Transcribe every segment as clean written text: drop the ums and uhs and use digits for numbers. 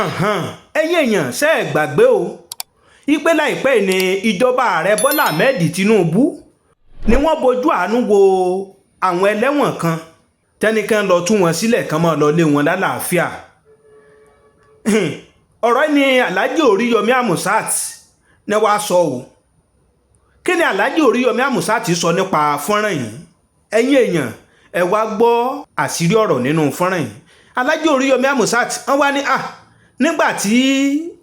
Ẹ̀yin èèyàn, ṣe é gbàgbé o ipe láìpẹ́ ní ìjọba Ààrẹ Bọ́lá Ahmed Tinubu ni wọ́n bojú àánú wo àwọn ẹlẹ́wọ̀n kan tẹ́nìkan lọ tú wọn sílẹ̀ kán máa lọ lé wọn lálàáfíà. Ọ̀rọ̀ ni Alhaji Oríyọmí Amusat ní wàá sọ o. Kí ni Alhaji Oríyọmí Amusat sọ nípa fọ́nrán yìí? Ẹ̀yin èèyàn, ẹ wá gbọ́ àṣírí ọ̀rọ̀ nínú fọ́nrán yìí. Alhaji Oríyọmí Amusat wọ́n wá ní à nígbà tí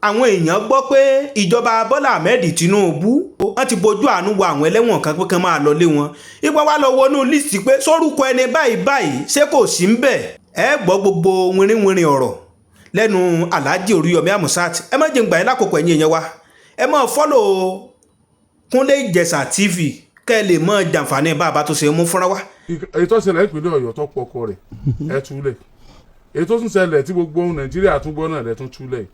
àwọn èèyàn gbọ́ pé ìjọba Bọ́lá Ahmed Tinubu wọ́n ti bojú àánú wo àwọn ẹlẹ́wọ̀n kan pé kán máa lọ lé wọn, ipa wá lọ wọnú list pé sórúkọ ẹni báyìí báyìí ṣé kò sí ń bẹ̀. Ẹ gbọ́ gbogbo wìnrìnwìnrìn ọ̀rọ̀ lẹ́nu Alhaji Oríyọmí Amusat. Ẹ má jẹ́ ń gbà yín lákòókò. Ẹ̀yin èèyàn wa, ẹ máa follow Kúnlé Ìjẹ̀ṣà TV kẹ́ ẹ lè mọ jàǹfààní bá a bá tó ṣe mú fúnra wa. Èyí tó ṣẹlẹ̀ ìpínlẹ̀ Ọ̀yọ́ tó pọ̀ ọkọ rẹ̀, ẹ túlẹ̀. Èyí tó tún ṣẹlẹ̀ tí gbogbo ohun Nàìjíríà tún gbọ́ náà, lẹ tún túlẹ̀.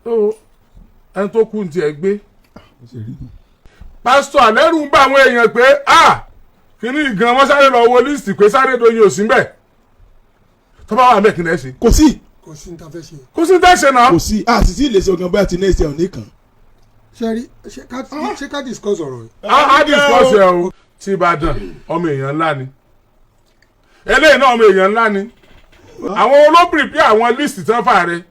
Tó ẹni tó kú ní tiẹ̀ gbé pásítọ̀ àlẹ́rù ń bá àwọn èèyàn pé a kìíní gan, wọ́n sáré lọ wo list pé sáré doyin ò sí mbẹ̀. Tó bá wà mẹ́kìn lẹ́ ṣe. Kò sí. Kò sí ní ta fẹ́ ṣe. Kò sí ní tẹ́sán náà. Kò sí, a sì sí lè sọ gan bóyá ti next year ò ní kàn. Ṣe rí, ṣé ká discuss ọ̀rọ̀ yìí? A discuss ẹ o. Ti Ìbàdàn, ọmọ èèyàn ńlá ni eléyìí náà, ọmọ èèyàn ńlá ni. Àwọn olóbìnrin bí àwọn list tán fà rẹ,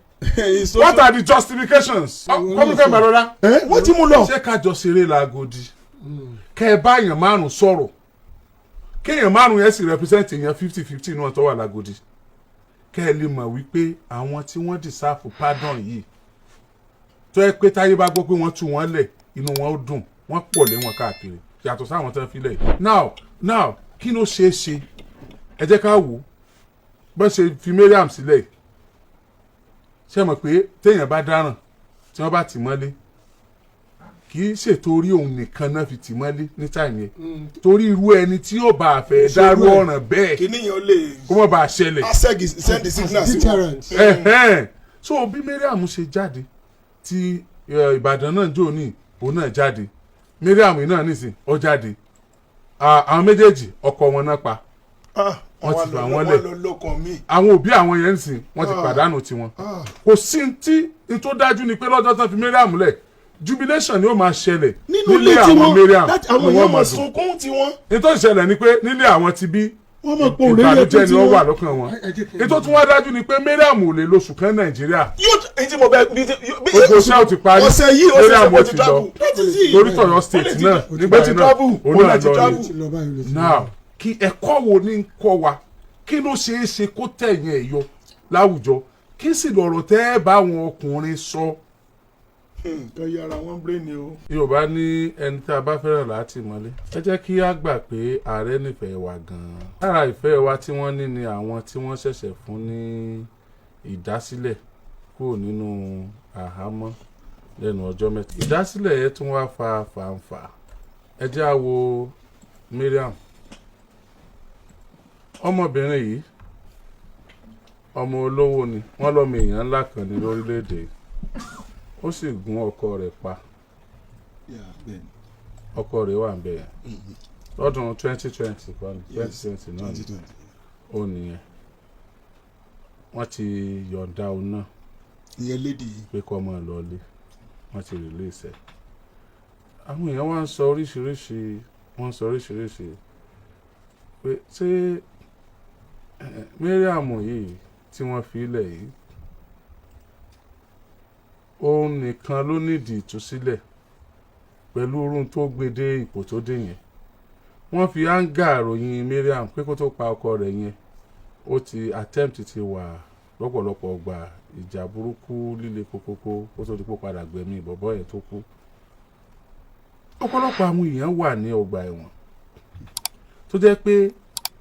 what are the justifications? Kọ́míkẹ́ Balọ́lá. Ẹ wọ́n ti mú lọ. Ṣé kájọ ṣeré làgòdì, kẹ́ ẹ bá èèyàn márùn sọ̀rọ̀, kéèyàn márùn yẹn sì represent èèyàn 50-50 náà tó wà lágòdì, kẹ́ ẹ lè mọ̀ wípé àwọn tí wọ́n deserve pardon yìí, tó yẹ pé táyé bá gbọ́ pé wọ́n tú wọn lẹ̀, inú wọn ó dùn, wọ́n pọ̀ lé wọn káàkiri yàtọ̀ sáwọn tó ń filẹ̀ yìí. Now now, kí ló ṣeé ṣe? Ẹ jẹ́ ká wò ó bọ́n ṣe fi Mariam sílẹ̀. Ṣé mọ̀ pé téèyàn bá dáràn tí wọ́n bá tì mọ́lé, kì í ṣètò orí òun nìkan náà fi tì mọ́lé ní time yẹn, torí irú ẹni tí yóò bá fẹ́ dárú ọ̀ràn bẹ́ẹ̀ Kìíní yẹn ó lè kó má bàa ṣẹlẹ̀. Send the signal sí wọn. Deterrent. Ẹ̀hẹ́n. So bí Mariam ṣe jáde tí Ìbàdàn náà jò ní òun náà jáde, Mariam náà nísìn ó jáde. Àwọn méjèèjì, ọkọ wọn náà pa. Wọ́n ti fà wọ́n lẹ̀. Wọ́n lọ lọ́kàn mi. Àwọn òbí àwọn yẹn nísìn wọ́n ti pàdánù tiwọn. Kò sí tí n tó dájú ni pé lọ́jọ́ tán fi Mariam lẹ̀, jubilation ni ó máa ṣẹlẹ̀ nínú ilé nílé tí àwọn wọ́n Mariam láti àwọn ni èèyàn wọ́n máa máa dùn. sunkún tiwọn. N tó ṣẹlẹ̀ ni pé nílé àwọn ti bí Wọ́n mọ̀ pé òrèrè ìbànújẹ́ tí ni ó wà wọ́n. lọ́kàn wọn. Ẹ jẹ́ kí n- Ètò tí wọ́n dájú ni pé Mariam ò lè lóṣù kan Nàìjíríà. Yóò èyí tí mo bẹ bí Gbogbo iṣẹ́ ò ti parí. Ọ̀sẹ̀ yìí, ọ̀sẹ̀ Mariam ó ò ti ti lọ. travel. Láti sí. Torí tọ̀yọ̀ State náà nígbà Ó ti yẹn náà, travel. òun Òun náà náà ti lọ travel. ni. Ti lọ báyìí, ó lè ti lọ. Now, kí ẹ̀kọ́ wo ní ń kọ́ wa? Kí ló ṣeé ṣe kó tẹ̀yìn ẹ̀ yọ láwùjọ? Kí sì lọ̀rọ̀ tẹ́ ẹ bá àwọn ọkùnrin sọ? Kan yára wọn brain ni o. Yorùbá ní ẹni tí a bá fẹ́ràn láti mọ́lé. Ẹ jẹ́ kí á gbà pé ààrẹ nífẹ̀ẹ́ wa gan-an. Lára ìfẹ́ wa tí wọ́n ní ni àwọn tí wọ́n ṣẹ̀ṣẹ̀ fún ní ìdásílẹ̀ kúrò nínú àhámọ́ lẹ́nu ọjọ́ 3. Ìdásílẹ̀ yẹn tún wá fa fàǹfà. Ẹ jẹ́ á wo Mariam, ọmọbìnrin yìí, ọmọ olówó ni wọ́n, lọ́mọ èèyàn ńlá kan ní lórílẹ̀‐èdè yìí. Ó sì gún ọkọ rẹ̀ pa. Ọkọ rẹ̀ wà ń bẹ̀ yẹn lọ́dún 2020 kọ́ ni, 2020 náà ni ó nìyẹn. Wọ́n ti yọ̀ǹda òun náà Ìyẹn lady yìí. pé kó máa lọlé. Wọ́n ti release ẹ̀. Àwọn èèyàn wá ń sọ oríṣiríṣi, wọ́n ń sọ oríṣiríṣi pé ṣé Mariam yìí tí wọ́n fi lẹ̀ yìí, òun nìkan ló nídìí ìtúsílẹ̀ pẹ̀lú orun tó gbé dé ipò tó dé yẹn? Wọ́n fi áńgà ròyìn Mariam pé kó tó pa ọkọ rẹ̀ yẹn, ó ti attempt ti wà lọ́pọ̀lọpọ̀ ọgbà ìjà burúkú líle kókókó kó tó di pé ó padà gbẹ̀mí bọ̀bọ́ yẹn tó kú. Ọ̀pọ̀lọpọ̀ àwọn èèyàn wà ní ọgbà ẹ̀wọ̀n tó jẹ́ pé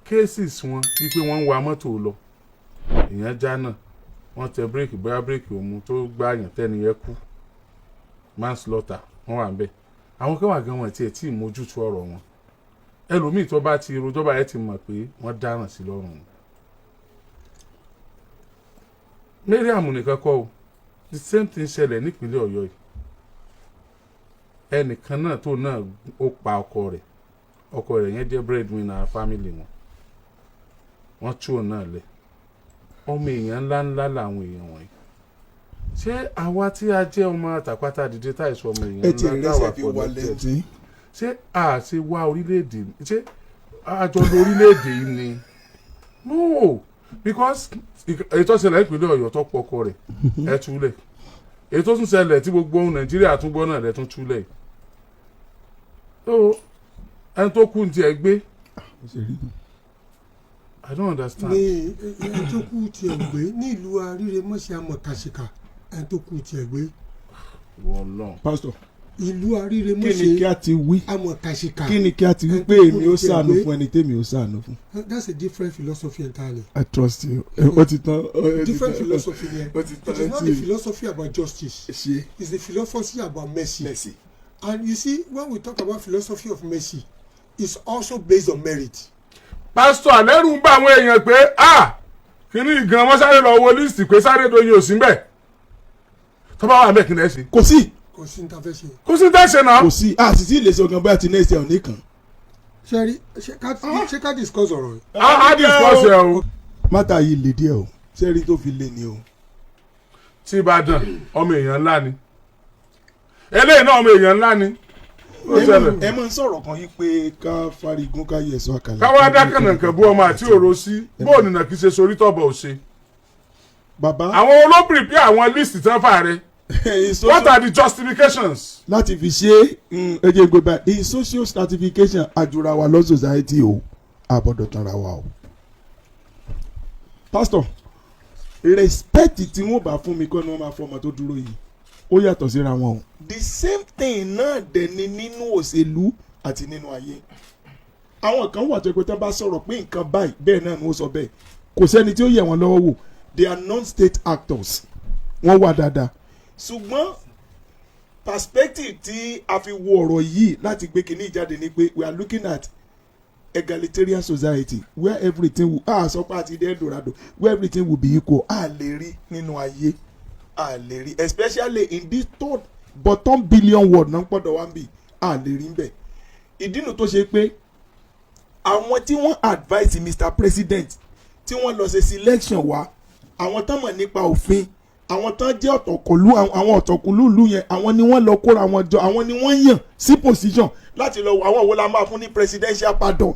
cases wọn bíi pé wọ́n ń wa mọ́tò lọ, èèyàn já náà, wọ́n tẹ bírèkì, bóyá bírèkì òmu tó gbá àyàn tẹ́ni yẹn kú, manslaughter, wọ́n wà ń bẹ̀. Àwọn kan wà gan wọn tiẹ̀ tí ì mójútó ọ̀rọ̀ wọn. Ẹlòmíì tó bá ti rojọ́ báyẹn ti mọ̀ pé wọ́n dáràn sí lọ́rùn. Mariam nìkan kọ́ o, the same thing ṣẹlẹ̀ nípínlẹ̀ Ọ̀yọ́ yìí. Ẹnìkan náà tó náà ó pa ọkọ rẹ̀, ọkọ rẹ̀ yẹn jẹ́ breadwinner family wọn, wọ́n tú òun náà lẹ̀. Ọmọ èèyàn ńláńlá làwọn èèyàn wọ̀nyí. Ṣé àwa tí a jẹ́ ọmọ àtàpátá dìde táìsọ ọmọ Ẹ èèyàn ti ńlá táwa rẹ́sẹ̀ fi wálẹ̀ connected, tí. Ṣé a ṣe wá orílẹ̀-èdè, ṣé àjọ lo orílẹ̀-èdè yìí ni? No, because èyí tó ṣẹlẹ̀ ìpínlẹ̀ Ọ̀yọ́ tó pọkọ rẹ̀, ẹ túlẹ̀. Èyí tó tún ṣẹlẹ̀ tí gbogbo ohun Nàìjíríà tún gbọ́ náà rẹ̀ tún túlẹ̀. So ẹni tó kú ní tiẹ̀ gbé. I don't understand. Ní ẹni tó kú tiẹ̀ gbé ní ìlú Aríremọ́sí Amọ̀kàṣìkà, ẹni tó kú tiẹ̀ gbé. Wọ́n lọ. Pásítọ̀, Ìlú kí ni Aríremọ́sí kí a ti wí? Amọ̀kàṣìkà. Kí ni kí a ti wí pé èmi ó ṣàánú fún ẹni tèmi ó ṣàánú fún? That's a different philosophy entirely. I trust you. Ó ti tán. Ó ti Different tán. philosophy yẹn. Ó ti tán. It is not the philosophy about justice. Ṣe. It's the philosophy about mercy. Mercy. And you see, when we talk about philosophy of mercy, it's also based on merit. Pásítọ̀, àlẹ́rù ń bá àwọn èèyàn pé, ah, kíní gan, wọ́n sáré lọ wo list pé sáré doyin ò sí mbẹ̀. Tó bá wà mẹ́kìn lẹ́sìn. Kò sí. Kò sí ní ta fẹ́ ṣe. Kò sí tẹ̀sán náà. Kò sí. A sì tí ì lè sọ gan bóyá ti next year ò ní kàn. Ṣé rí, ṣé ká discuss ọ̀rọ̀ yìí? A discuss ẹ o. Matter yìí le díẹ̀ o. Ṣé rí tó fi lé ni o? Tí Ìbàdàn, ọmọ èèyàn ńlá ni eléyìí náà, ọmọ èèyàn ńlá ni ó ṣẹlẹ̀. Ẹ máa ń sọ̀rọ̀ kan yìí pé ká farigun ká yẹ ẹ̀sọ́ àkàlà. Káwá dákànnà bú ọmọ àti òró sí bóònù náà kì í ṣe sorí tọ̀bọ̀ ò ṣe. Bàbá. Àwọn olóbìnrin bí àwọn list tán fà rẹ, what are the justifications? Láti fi ṣe ẹ jẹ́ gbé báyìí, in social stratification, àjùra wa lọ society o, àbọ̀dọ̀ tanra wa o. Pastor, respect tí wọ́n bá fún mi kọ́ ni wọ́n máa fún ọmọ tó dúró yìí, ó yàtọ̀ síra wọn o. The same thing náà dẹ̀ ni nínú òṣèlú àti nínú ayé. Àwọn kan wà tó yẹ pé tán bá sọ̀rọ̀ pé nǹkan báyìí, bẹ́ẹ̀ náà ni wọ́n sọ bẹ́ẹ̀, kò sẹ́ni tí ó yẹ wọ́n lọ́wọ́ wò. They are non-state actors, wọ́n wà dáadáa. Ṣùgbọ́n perspective tí a fi wo ọ̀rọ̀ yìí láti gbé kinní jáde ni pé we are looking at egalitarian society where everything will, ah, sọ pé àti Eldorado, where everything will be equal. A lè rí nínú ayé, a lè rí, especially in this third bottom billion world náà gbọ́dọ̀ wá ń bì, a lè rí ń bẹ̀. Ìdí nu tó ṣe pé àwọn tí wọ́n advise Mr President, tí wọ́n lọ ṣe selection wa, àwọn tán mọ̀ nípa òfin, àwọn tán jẹ́ ọ̀tọ̀kùlú, àwọn ọ̀tọ̀kùlú ìlú yẹn, àwọn ni wọ́n lọ kóra wọn jọ, àwọn ni wọ́n yàn sí position láti lọ wo àwọn wo la máa fún ní presidential pardon.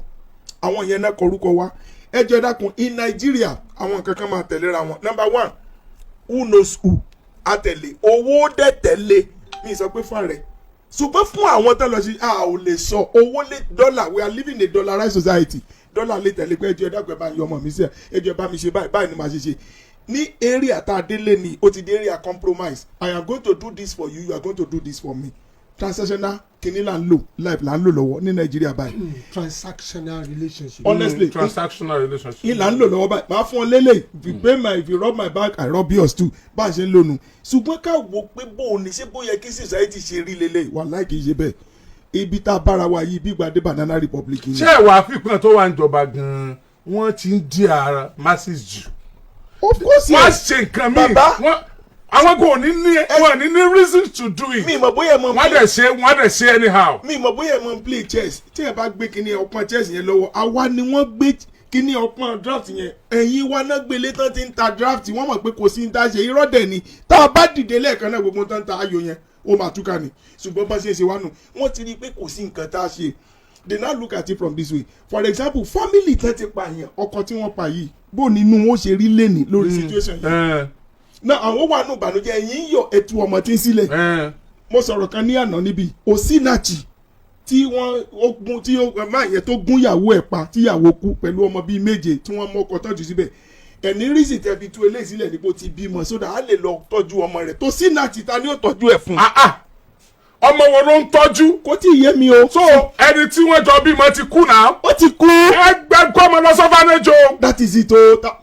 Àwọn yẹn náà kọrúkọ wa. Ẹ jẹ́ dákun, in Nigeria, àwọn nǹkan kan máa tẹ̀léra wọn. Number one, who knows who àtẹ̀lé, owó dẹ̀ tẹ̀lé. Mi sọ pé fún rẹ̀, ṣùgbọ́n fún àwọn tó lọ sí, a ò lè sọ owó lé dọ́là. We are living in a dollarized society. Dọ́là lè tẹ̀lé pé ẹjọ́, ẹ dákun, ẹ bá ń yọ ọmọ mi sí ẹ, ẹjọ́, ẹ bá mi ṣe báyìí, báyìí ni màá ṣe ṣe. Ní area tá a délé ni ó ti di area compromise. I am going to do this for you, you are going to do this for me. Transactional kìíní là ń lò, life là ń lò lọ́wọ́ ní Nàìjíríà báyìí. Transactional relationship. Honestly, Transactional relationship. ìlà ń lò lọ́wọ́ báyìí. Máa fún ọ lélẹ̀, if you pay my, if you rub my back, I rub yours too. Bá a ṣe ń lò nù. Ṣùgbọ́n ká wo pé bó o ní ṣé bó yẹ kí society ṣe rí lélẹ̀, wàláì kì í ṣe bẹ́ẹ̀. Ibi tá a bára wa yìí, bí gbadé banana republic ni. Ṣé ẹ̀wà àfikún tó wà ń jọba gan-an, wọ́n ti ń di ara masses jù? Of course, Wọ́n yes. ṣe nǹkan míì. Bàbá. Wọ́n àwọn kò ní ní, wọ́n ní ní reason to do it. Mi mọ̀ bóyá ẹ mọ̀. Wọ́n dẹ̀ ṣe anyhow. Mi mọ̀ bóyá ẹ mọ̀ play chess. Tí ẹ bá gbé kinní ọpọ́n chess yẹn lọ́wọ́, àwa ni wọ́n gbé kinní ọpọ́n draft yẹn, ẹ̀yin wa náà gbélé tán ti ń ta draft. Wọ́n mọ̀ pé kò sí ń ta ṣe, irọ́ dẹ̀ ni. Tá a bá dìde lẹ́ẹ̀kan náà, gbogbo tán ta ayò yẹn, ó máa túká ni. Ṣùgbọ́n bá ṣe é ṣe wá nù, wọ́n ti rí i pé kò sí nǹkan tá a ṣe. They now look at it from this way. For example, family tán ti pa yẹn, ọkọ tí wọ́n pa yìí, bó nínú wọn ṣe rí lẹ́nìí lórí situation yìí náà, àwọn wà nù ìbànújẹ́, ẹ̀yin ń yọ̀, ẹ̀tù ọmọ tí ń sílẹ̀. Mo sọ̀rọ̀ kan ní àná níbi Osinachi tí wọ́n ó gún, tí ó máa yẹn tó gún ìyàwó ẹ̀ pa, tí ìyàwó kú pẹ̀lú ọmọ bíi méje tí wọ́n mọ́kọ tọ́jú síbẹ̀. Ẹ̀ní rísì tẹ́ fi tú eléyìí sílẹ̀ níbo ti bímọ sódà á lè lọ tọ́jú ọmọ rẹ̀ tó Osinachi, ta ni ó tọ́jú ẹ̀ fún? Ah, ah. Ọmọ wo ló ń tọ́jú? Kò tí ì yé mi o. So ẹni tí wọ́n jọ bímọ ti kú náà. Ó ti kú. Ẹgbẹ́ kọ́ ọmọ lọ sọ́fánẹ́jọ. That is it o.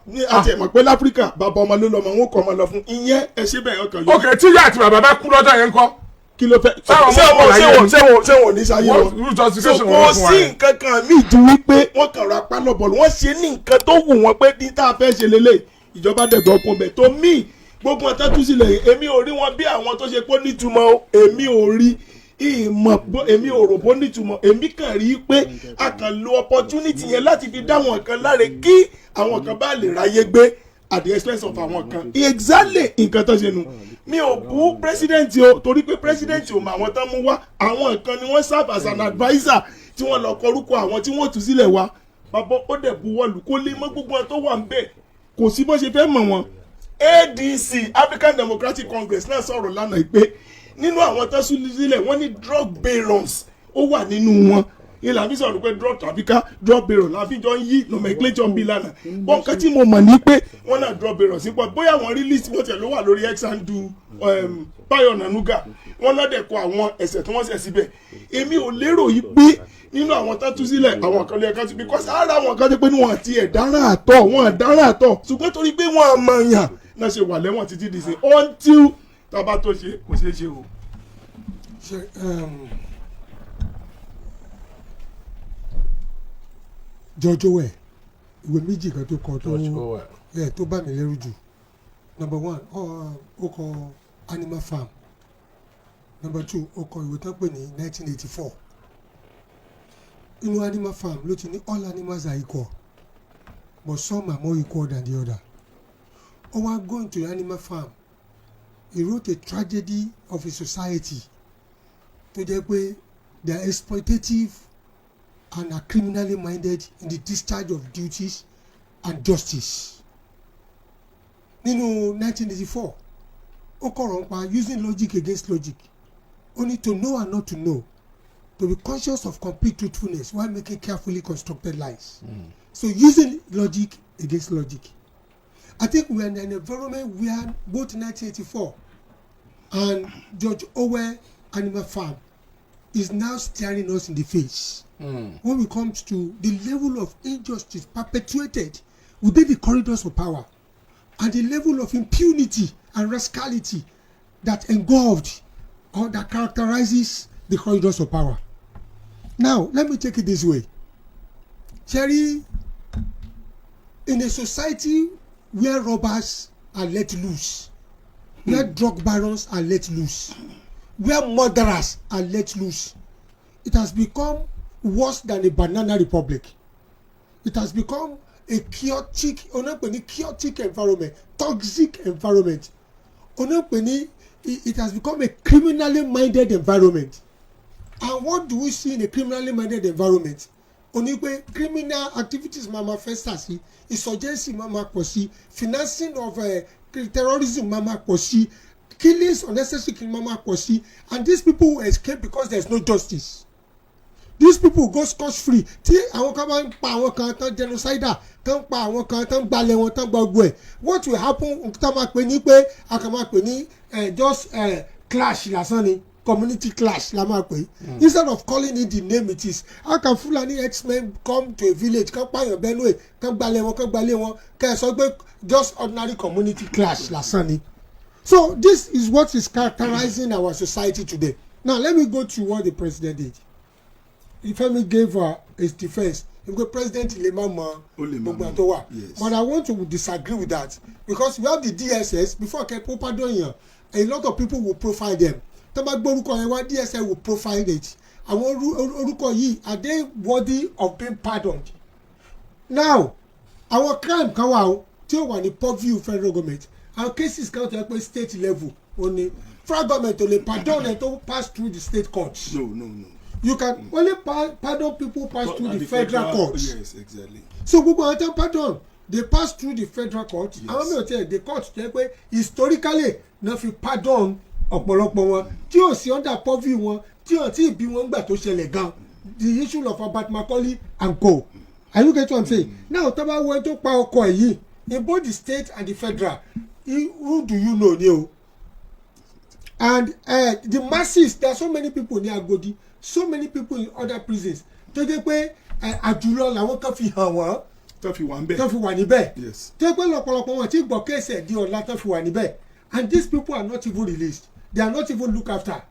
Ní àti ẹ̀mọ̀ pé láfíríkà, bàbá ọmọ ló lọ́mọ, wọn kọ́ ọmọ lọ fún ìyẹn. Ẹ ṣe bẹ́ẹ̀, ọkàn yóò. Ok, tí ìyá àti bàbá bá kú lọ́jọ́ yẹn ńkọ́? Kí ló fẹ́? Sáwọn ọmọ Ṣé ọmọ láyé wọn ni? ṣé wọn ò ní sáyé What wọn? root So justification kò wọn fún wa sí yẹn? nǹkan kan míì ju wípé wọ́n kàn ra pálọ̀ bọ̀ọ̀lù, wọ́n ṣe ní nǹkan tó wù wọ́n pé ní tá a fẹ́ ṣe lélẹ̀. Ìjọba dẹ̀gbọ́ kún bẹ̀ tó míì. Gbogbo ọ̀tá tú sílẹ̀ yìí, èmi ò rí wọn bí àwọn tó ṣe pé ó nítumọ̀ o. Èmi ò rí ìmọ̀ èmi ò rò bó nítumọ̀. Èmi kàn rí i pé a kàn lo opportunity yẹn láti fi dá àwọn kan láre kí àwọn kan bá lè ráyé gbé. At the expense of àwọn kan. Exactly nǹkan tó ṣe nu. Mi ò bú president o, torí pé president ò mọ àwọn tán mú wá. Àwọn kan ni wọ́n serve as an adviser tí wọ́n lọ kọrúkọ àwọn tí wọ́n tú sílẹ̀ wá. Bàbá ó dẹ̀ buwọ́lù, kó lè mọ́ gbogbo wọn tó wà ń bẹ̀. Kò sí bó ṣe fẹ́ mọ̀ wọ́n. ADC, African Democratic Congress, náà sọ̀rọ̀ lánàá pé nínú àwọn tó tú sílẹ̀, wọ́n ní drug barons ó wà nínú wọn. Ìlànà fi sọ̀rọ̀ pé drug trafficker, drug baron la fi jọ ń yí nomenclature bí lánàá bọ́n. Nǹkan tí mo mọ̀ ní pé wọ́n náà drug barons sípò, bóyá àwọn release wọ́n tiẹ̀ ló wà lórí X handle Báyọ̀ Ọ̀nànúgà. Wọ́n náà dẹ̀ kọ àwọn ẹ̀ṣẹ̀ tí wọ́n ṣẹ̀ síbẹ̀. Èmi ò lérò yìí pé nínú àwọn tó tú sílẹ̀, àwọn kan lè kan sí, because ara àwọn kan tó pé ní wọn àti ẹ̀ dáràn àtọ̀, wọn dáràn àtọ̀, ṣùgbọ́n torí pé wọ́n mọ̀ yàn náà ṣe wà lẹ́wọ̀n títí di sin, until tábà tó ṣe kò ṣeé ṣe o. Ṣe George Orwell, ìwé méjì kan tó kọ tó George Orwell. Yeah, tó bá mi lẹ́rù jù. Number one, ó kọ Animal Farm. Number two, ó kọ ìwé tó ń pè ní 1984. Inú Animal Farm ló ti ní all animals are equal, but some are more equal than the other. Ó wá go into the Animal Farm, he wrote a tragedy of a society tó jẹ́ pé they are exploitative and are criminally minded in the discharge of duties and justice. Nínú 1984, ó kọ̀rọ̀ nípa using logic against logic. Ó ní to know and not to know, to be conscious of complete truthfulness while making carefully constructed lies. So using logic against logic, I think we are in an environment where both 1984 and George Orwell Animal Farm is now staring us in the face when it comes to the level of injustice perpetuated within the corridors of power and the level of impunity and rascality that engulfed or that characterizes the corridors of power. Now, let me take it this way. Cherry, in a society where robbers are let loose, where drug barons are let loose, where murderers are let loose, it has become worse than a banana republic. It has become a chaotic, onápè ní chaotic environment, toxic environment, onápè ní it has become a criminally minded environment. And what do we see in a criminally minded environment? Ó ní pé criminal activities máa ma fẹ́ sà sí, insurgency máa ma pọ̀ sí, financing of terrorism máa ma pọ̀ sí, killings, unnecessary killing máa ma pọ̀ sí. And these people will escape because there is no justice. These people go scot free. Tí àwọn kan bá ń pa àwọn kan tán, genocidal tán, pa àwọn kan tán, gbalẹ̀ wọn tán, gba ogun ẹ̀, what will happen? Tá máa pè ní pé a kàn máa pè ní just clash lásán ni, community clash la máa pè, instead of calling it the name it is. How can Fulani herdsmen come to a village, kan pààyàn Benue, kan gbalẹ̀ wọn, kan gbalẹ̀ wọn, kẹ́ ẹ sọ pé just ordinary community clash lásán ni? So this is what is characterizing our society today. Now let me go to what the president did. Femi gave his defence because president lè má mọ Ó lè má gbogbo mọ̀. àwọn tó wà. But I want to disagree with that, because we have the DSS. Before kẹ́ pardon yàn, a lot of people will profile them. Tó bá gbórúkọ yẹn wá, DSS will profile it. Àwọn orúkọ yìí, are they worthy of being pardoned? Now, àwọn crime kan wà o tí ó wà ní purview federal government. Àwọn cases kan tó yẹ pé state level ó ní, federal government ò lè pardon ẹ tó pass through the state courts. No. You can only pardon people pass through At the federal courts. Yes, exactly. So gbogbo àwọn tó pardon, they pass through the federal court. Àwọn mi ò tiẹ̀ the court jẹ́ pé historically náà fi pardon ọ̀pọ̀lọpọ̀ wọn tí ò sí under purview wọn, tí ò tí ì bí wọn gbà tó ṣẹlẹ̀ gan, the issue of Herbert Macaulay and co. Are you get what I'm saying? Now, tó bá wọ ẹni tó pa ọkọ ẹ̀ yìí, in both the state and the federal, who do you know ni o? And the masses, there are so many people ní Agodi, so many people in other prisons tó jẹ́ pé àjùlọ làwọn kan fi hàn wọ́n Tó fi wà ń bẹ̀. Tó fi wà níbẹ̀. Tó jẹ́ pé lọ́pọ̀lọpọ̀ wọn ti gbọ́ case ẹ̀ di ọ̀la tó fi wà níbẹ̀, and these people are not even released, they are not even looked after.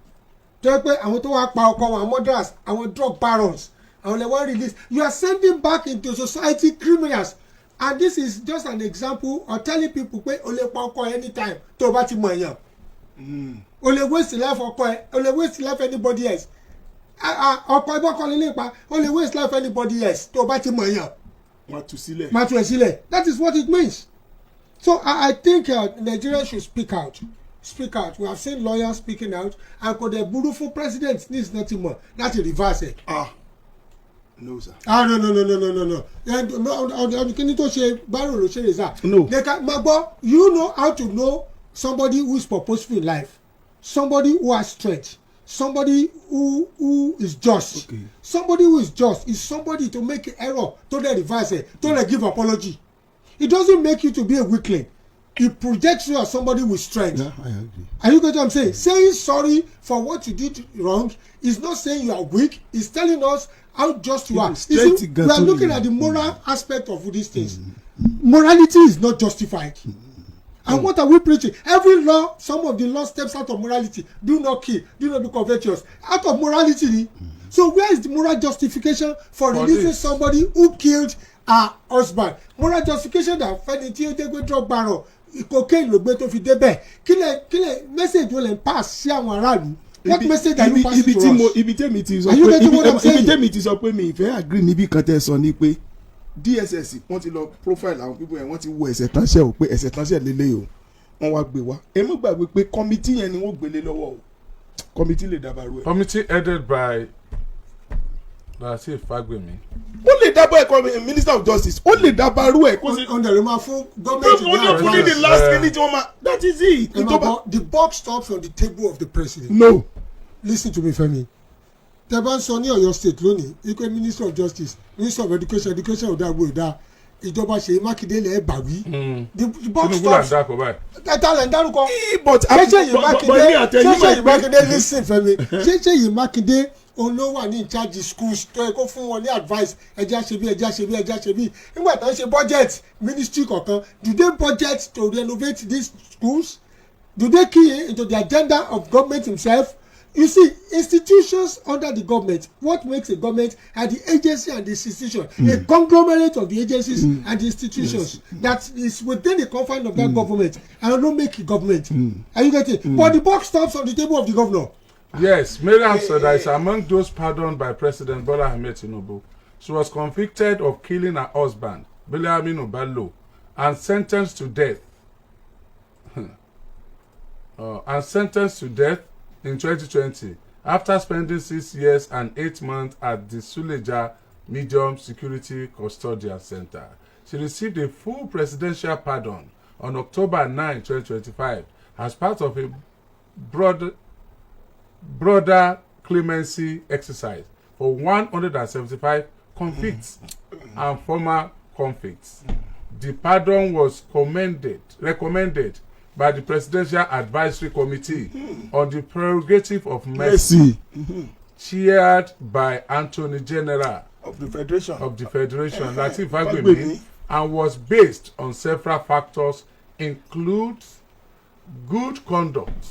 Tó jẹ́ pé àwọn tó wá pa ọkọ wọn, àwọn murderers, àwọn drug barons, àwọn lè wọ́n release. You are sending back into society criminals, and this is just an example of telling people pé o lè pa ọkọ anytime tó o bá ti mọ̀ èèyàn. O lè waste life ọkọ ẹ, o lè waste life anybody else. Ọkọ ẹ bọ́kọ lè lè pa, o lè waste life anybody else tó o bá ti mọ̀ èèyàn. Wọ́n á tú sílẹ̀. Máa tú ẹ sílẹ̀. That is what it means. So I think Nigeria should speak out, speak out. We have seen lawyers speaking out, and kò dẹ̀ burú fún president ní nothing more láti reverse ẹ̀. Ah, no sir. Ah, no, no, no, no, no, no, no. And no, kíní tó ṣe bárò ló ṣe rè sá. No. They can ma gbọ́, you know how to know somebody who is purposeful in life, somebody who has strength, somebody who is just. Somebody who is just is somebody to make error, to dey reverse ẹ, to dey give apology. It doesn't make you to be a weakling. It projects you as somebody with strength. Yeah, I agree. Are you getting what I'm saying? Saying sorry for what you did wrong is not saying you are weak. It's telling us how just you are. You Strength see, gan we are tó looking nìyẹn. at the moral aspect of these things. Morality is not justified. And what are we preaching? Every law, some of the law steps out of morality. Do not kill, do not be covetous. Out of morality ni. So where is the moral justification for For releasing this. somebody who killed her husband? Moral justification that fẹ́ni tí ó jẹ́ pé drug baron, cocaine ló gbé tó fi débẹ̀. Kílẹ̀ message wo lè ń pass sí àwọn aráàlú? What message are you passing Ibi to tí mo us? Ibi tẹ́mi ti sọ Are you pé getting ibi what I'm ibi saying? tẹ́mi ti sọ pé mi ìfẹ́ agree níbi kan tẹ́ sọ ni pé DSS, wọ́n ti lọ profile àwọn people yẹn, wọ́n ti wo ẹ̀ṣẹ̀ tán ṣẹ̀ o, pé ẹ̀ṣẹ̀ tán ṣẹ̀ lélẹ̀ o, wọ́n wá gbé wá. Èmi gbàgbé pé committee yẹn ni wọ́n gbélé lọ́wọ́ o. Committee lè dàbàrú ẹ̀. Committee headed by Lateef Fagbemi. Ó lè dábọ̀ ẹ̀kọ́ minister of justice, ó lè dàbàrú ẹ̀ kó sì. Ọ̀nà rẹ̀ máa fún gọ́ọ̀mẹ̀ntì Ó ní fún ní the last minute wọ́n máa, that is it. Ẹ máa gbọ́, the buck stops on the table of the president. No. Listen to me, Femi. Tẹ bá ń sọ ní Ọ̀yọ́ State lónìí wípé Minister of Justice, Minister of Education, education ò dáa, gbòòdà ìjọba Ṣèyí Mákindé lẹ bà wí. The buck Tinubu là ń stops. dákọ̀ báyìí. Tẹ́tà lẹ̀ ń dárúkọ. But Ṣé Ṣèyí but ní Mákindé, àtẹ̀yìn ṣé Ṣèyí mọ̀ pé- Mákindé, listen Femi, ṣé Ṣèyí Mákindé òun ló wà ní in charge schools tó yẹ kó fún wọn ní advice, ẹja ṣe bí, ẹja ṣe bí, ẹja ṣe bí? Nígbà tó ń ṣe budget ministry kọ̀ọ̀kan, do they budget to renovate these schools? Do they key into the agenda of government himself? You see, institutions under the government, what makes a government are the agency and the institution, a conglomerate of the agencies and the institutions that is within the confine of that government and no make a government. Are you getting? But the buck stops on the table of the governor. Yes, Mariam Sada is among those pardoned by President Bola Ahmed Tinubu. She was convicted of killing her husband, Bilyaminu Bello, and sentenced to death. And sentenced to death in 2020 after spending 6 years and 8 months at the Suleja Medium Security Custodial Center. She received a full presidential pardon on October 9, 2025, as part of a broader clemency exercise for 175 convicts and former convicts. The pardon was recommended by the Presidential Advisory Committee on the Prerogative of Mercy, Mercy chaired by Attorney General of the Federation of the Federation, Lateef Fagbemi, Fagbemi, and was based on several factors, includes good conduct,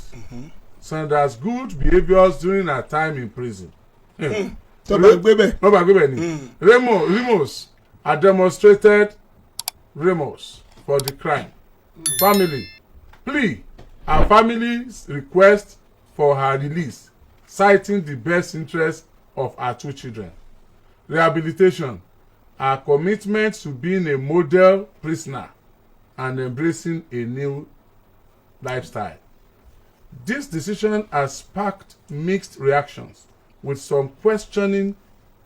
Sanders' good behaviours during her time in prison. Tọ́ba gbé bẹ́ẹ̀. Wọ́n bá gbé bẹ́ẹ̀ ni. Remorse are demonstrated remorse for the crime. Family plea, her family's request for her release, citing the best interest of her two children. Rehabilitation, her commitment to being a model prisoner and embracing a new lifestyle. This decision has sparked mixed reactions, with some questioning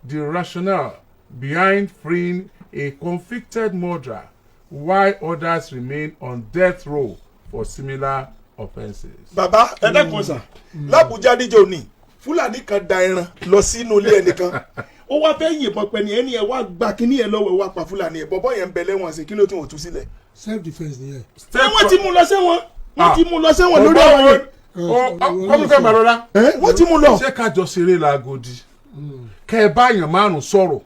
the rationale behind freeing a convicted murderer while others remain on death row for similar offences. Bàbá, ẹ dákun sà, l'Ábùjá níjọ́ ni Fúlàní kan da ẹran lọ sínú ilé ẹnìkan, ó wá fẹ́ yìnbọn pẹ́ ni ẹni ẹ wá gba kínní ẹ lọ́wọ́, ẹ wá pa Fúlàní ẹ. Bọ́bọ́ yẹn ń bẹ lẹ́wọ̀n sí, kí ló tún ò tú sílẹ̀? Self defence nìyẹn. Ẹ wọ́n ti mú lọ sẹ́wọ̀n, wọ́n ti mú lọ sẹ́wọ̀n lórí ọ̀rọ̀ yẹn. Kọ́míkẹ́ Balọ́lá. Ẹ wọ́n ti mú lọ. Ṣé kájọ ṣeré làgòdì, kẹ́ ẹ bá èèyàn márùn sọ̀rọ̀,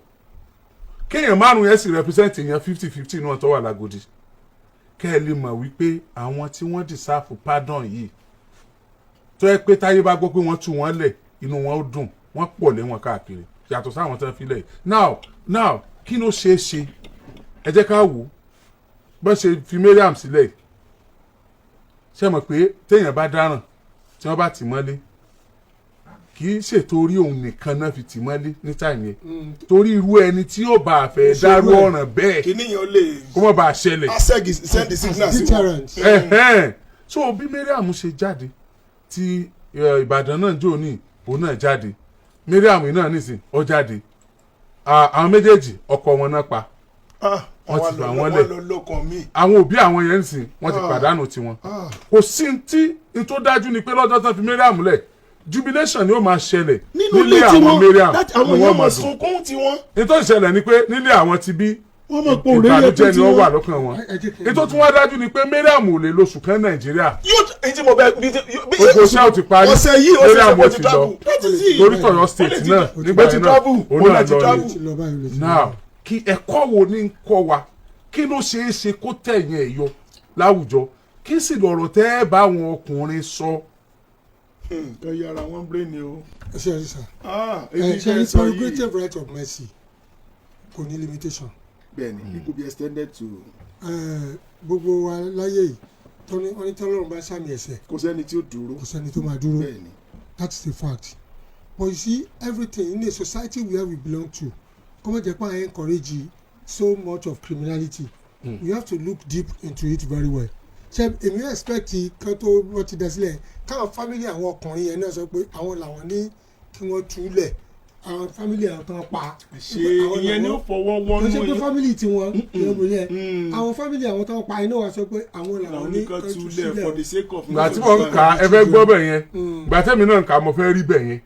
kéèyàn márùn yẹn sì represent èèyàn 50-50 náà tó wà lágòdì, kẹ́ ẹ lè mọ̀ wípé àwọn tí wọ́n deserve pardon yìí, tó yẹ pé táyé bá gbọ́ pé wọ́n tú wọn lẹ̀, inú wọn ó dùn, wọ́n pọ̀ lẹ́wọ̀n káàkiri yàtọ̀ sáwọn tó ń filẹ̀ yìí. Now now, kí ló ṣeé ṣe? Ẹ jẹ́ ká wò ó bọ́n ṣe fi Mariam sílẹ̀ yìí. Ṣé mọ̀ pé téèyàn bá dáràn, tí wọ́n bá tì mọ́lé, kì í Kì í ṣètò orí òun nìkan náà fi tì mọ́lé ní time yẹn, torí irú ẹni tí yóò bá a fẹ́ dárú ọ̀ràn bẹ́ẹ̀, Kìíní yẹn ó lè kó má bàa ṣẹlẹ̀. Send the signal sí wọn. Deterrent. Ẹ̀hẹ́n. So bí Mariam ṣe jáde tí Ìbàdàn náà jò ní, òun náà jáde, Mariam náà nísìn ó jáde. Ah, àwọn méjèèjì, ọkọ wọn náà pa. Ah, Wọ́n ti wá fà lọ- wọ́n wọ́n lẹ̀. lọ lọ́kàn mi. Àwọn òbí àwọn yẹn nísìn wọ́n ti pàdánù tiwọn. Kò sí tí n tó dájú ni pé lọ́jọ́ tán fi Mariam lẹ̀, jubilation ni ó máa ṣẹlẹ̀ Nínú ilé tí àwọn wọ́n Mariam láti àwọn ni èèyàn wọ́n máa máa dùn. sunkún tí wọ́n. Ní tó ṣẹlẹ̀ ni pé nílé àwọn ti bí, Wọ́n mọ̀ pé òré yẹ ìbànújẹ́ tí ni ó wà wọ́n. lọ́kàn wọn. Ẹ jẹ́ kí n- Ètò tí wọ́n dájú ni pé Mariam ò lè lóṣù kan Nàìjíríà. Yóò èyí tí mo bẹ bí Gbogbo iṣẹ́ ò ti parí. Ọ̀sẹ̀ yìí, ọ̀sẹ̀ Mariam ṣe ò ti ti lọ. travel. That is it. Torí tọ̀yọ̀ State náà nígbà Ó ti yẹn náà, travel. òun Ó náà ti lọ travel. ni. Ti lọ báyìí, ó lè ti lọ. Now, kí ẹ̀kọ́ wo ní ń kọ́ wa? Kí ló ṣeé ṣe kó tẹ̀yìn ẹ̀ yọ láwùjọ? Kí sì lọ̀rọ̀ tẹ́ ẹ bá àwọn ọkùnrin sọ? Kan yára wọn brain ni o. Ẹ ṣe ẹ sà. Ah, Ẹ èyí ṣe tẹ́ ní sọ yìí. prerogative right of mercy kò ní limitation. Bẹ́ẹ̀ni, it could be extended to. Gbogbo wa láyé yìí tó ní wọ́n ní tọ́lọ́run bá sàmì ẹ̀ṣẹ̀, Kò sẹ́ni tí ó dúró. kò sẹ́ni tó máa dúró. Bẹ́ẹ̀ni. That is the fact. But you see, everything in a society where we belong to, kó má jẹ́ pé à encourage so much of criminality. We have to look deep into it very well. Ṣe èmi expect kan tó wọ́n ti dá sílẹ̀, káwọn family àwọn ọkùnrin yẹn náà sọ pé àwọn làwọn ní kí wọ́n túlẹ̀, àwọn family àwọn tó ń pa. Ṣe ìyẹn ni ó fọwọ́ Kò wọnú ṣe pé yín. family tiwọn ìyẹn yẹn, àwọn family àwọn tó ń pa iná wa sọ pé àwọn làwọn Làwọn ní ní kan kan tú túlẹ̀ sílẹ̀. for the sake of. Ìgbà tí mo ń kà á, ẹ fẹ́ gbọ́ bẹ̀ yẹn, ìgbà tẹ́mi náà ń kà á, mo fẹ́ rí bẹ̀ yẹn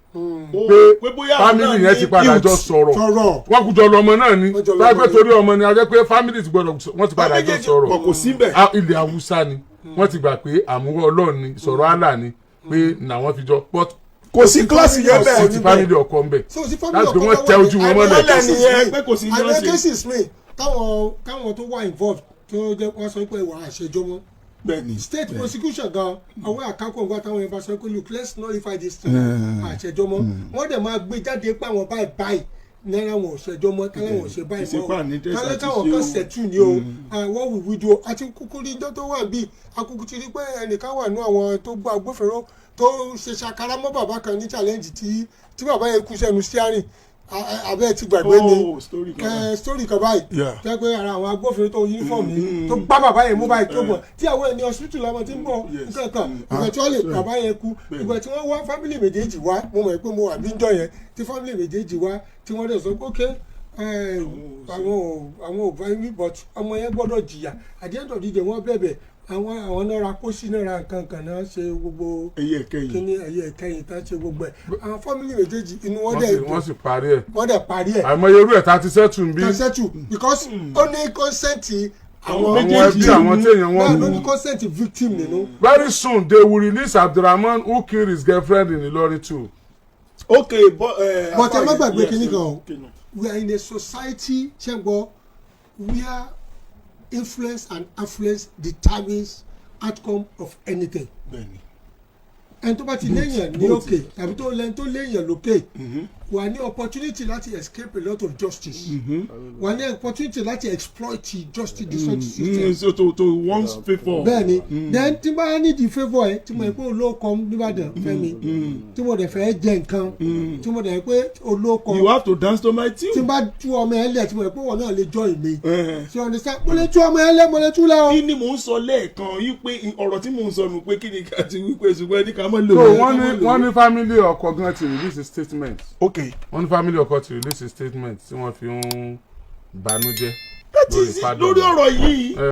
pé Pé bóyá àwọn family náà yẹn ti ní padà guilt. jọ sọ̀rọ̀. Sọ̀rọ̀. Wọ́n kú jọ lọ́mọ náà ni. Wọ́n jọ lọ́mọ Láìpẹ́ ni. torí ọmọ ni a jẹ́ pé family ti gbọ́dọ̀, wọ́n ti padà jọ Méjèèjì sọ̀rọ̀. pọ̀ kò sí bẹ̀. Ah, ilẹ̀ Haúsá ni wọ́n ti gbà pé àmúwọ́ Ọlọ́run ni, ìsọ̀rọ̀ Allah ni pé làwọn fi jọ, but Kò sí kíláàsì yẹn kò sí bẹ́ẹ̀. ti family ọkọ ń bẹ̀. So sí family Láti pé ọkọ wọ́n tó tẹ wà ojú wọn mọ́lẹ̀. Mọ́lẹ̀ nìyẹn, pé kò sí àwọn jọ́sìn. cases mi táwọn tó wà involved tó jẹ́ wọ́n sọ pé ìwà àṣejọ́ mọ́. State prosecution gan ọwọ́ àkákò nǹkan táwọn yẹn bá sọ pé, "Look, let's nullify this thing, àṣejọ́ mọ́." Wọ́n dẹ̀ máa gbé jáde pé àwọn báyìí báyìí náírà wọn ò ṣẹjọ́ mọ́, táwọn ò ṣe báyìí Ìṣepá mọ́ ní tẹ̀sán táwọn ti táwọn ṣe kan o. ṣẹ̀tù ni o. What will we do? Àti kúkú ní ijọ́ tó wà bí akúkú ti rí pé ẹnìkan wà ní àwọn tó gbọ́ agbófinró tó ṣe ṣàkárá mọ́ bàbá kan ní challenge tí bàbá yẹn kú sẹ́nu steering. Abẹ́ ti gbàgbé ni. Oh, story kan báyìí. Story kan báyìí tẹ́ pé ara àwọn agbófinró tó uniform ni tó gbá bàbá yẹn mú báyìí, tó bọ̀ tí àwọn ẹni hospital lọ́mọ tí ń bọ̀ nǹkan kan. Ìgbà tí wọ́n lè bàbá yẹn kú, ìgbà tí wọ́n wá family méjèèjì wá, mo mọ̀ pé mo wà bí ń jọ yẹn tí family méjèèjì wá, tí wọ́n dẹ̀ sọ pé ok, àwọn ò bá wí, but ọmọ yẹn gbọ́dọ̀ jìyà. At the end of the day, wọ́n bẹ̀bẹ̀, àwọn náà ra pósí náà, ra nǹkan kan náà, ṣe gbogbo Ẹyẹ kẹyìn. kíní ẹ̀yẹ ìkẹyìn tán, ṣe gbogbo ẹ̀. Àwọn family méjèèjì, inú wọn Wọ́n dẹ̀ sì dùn. Wọ́n sì parí ẹ̀. Wọ́n dẹ̀ parí ẹ̀. Àìmọye irú ẹ̀ tá a ti settle ń bí. Consent, because ó ní consent àwọn Àwọn ẹbí àwọn téèyàn wọn náà ló kú. ní consent victim nínú. Very soon they will release Abdulrahman who killed his girlfriend in Ilorin too. Ok, but. But ẹ má gbàgbé kinní kan o. Okay, no. We are in a society, ṣẹ́gbọ́, where influence and affluence determines outcome of anything. Bẹ́ẹ̀ni. Ẹni tó bá ti léèyàn ní òkè tàbí tó lẹ́ni tó léèyàn lókè wà ní opportunity láti escape a lot of justice, wà ní opportunity láti exploit justice, the justice system. So to one's favour. Bẹ́ẹ̀ni. Then tí bá ní di favour ẹ, tí mo yẹ pé olóòkọ nìbàdàn Fẹ́mi, tí mo dẹ̀ fẹ́ jẹ nǹkan, tí mo dẹ̀ pé olóòkọ, You have to dance to my tí tune. n bá tú ọmọ ẹ lẹ̀, tí mo yẹ pé wọn náà lè join mi. Eh. Ṣé o understand? Mo lè tú ọmọ ẹ lẹ̀, mo lè tú lẹ̀ o. Kí ni mò ń sọ lẹ́ẹ̀kan yí pé ọ̀rọ̀ tí mò ń sọ nù pé kí ni ká ti wí pé, ṣùgbọ́n ẹni ká mọ́ lò. So wọ́n ní family ọkọ gan ti release a statement. Ok. Wọ́n ní family ọkọ ti release a statement tí wọ́n fi ń banújẹ́ That lórí is it, pardon. lórí ọ̀rọ̀ yìí.